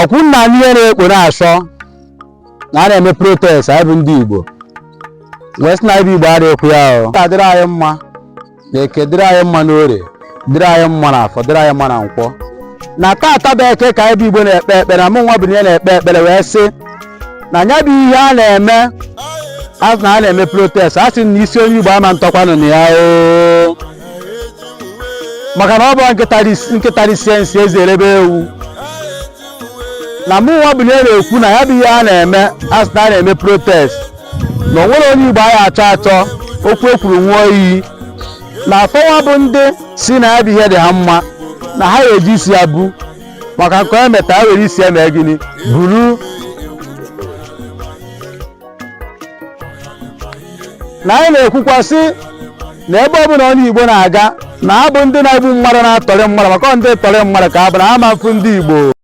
Ọkwụ nna ihe na-ekpo na-asọ na a na-eme protest. Anyị bụ ndị Igbo wee sị na anyị bụ Igbo adịghịkwu ya. O ka dịrị anyị mma na Eke, dịrị anyị mma na Orie, dịrị anyị mma na Afọ, dịrị anyị mma na Nkwọ. Na tata bụ Eke ka anyị bụ Igbo na-ekpe ekpere, na mụ nwa bụ ihe na-ekpe ekpere wee sị na ya bụ ihe a na-eme, a sị na a na-eme protest, a sị na isi onye Igbo ama ntọkwanụ na ya o, maka na ọ bụ nkịta risie nsị, eze erebe ewu. Na mụ nwa bụ ihe na-ekwu na ya bụ ihe a na-eme, a sị na a na-eme protest, na o nwere onye Igbo anyị achọ achọ okwu ekwuru nwụọ iyi na afọnwa bụ ndị si na ya bụ ihe dị ha mma, na ha ga-eji isi ya bu, maka nke onye meta ya were isi ya mee gịnị buru. Na anyị na-ekwukwasị na ebe ọbụla onye Igbo na-aga, na abụ ndị na-egbu mmadụ, na-atọrị mmadụ, maka ọ ndị tọrị mmadụ ka abụ na ama mfu ndị Igbo.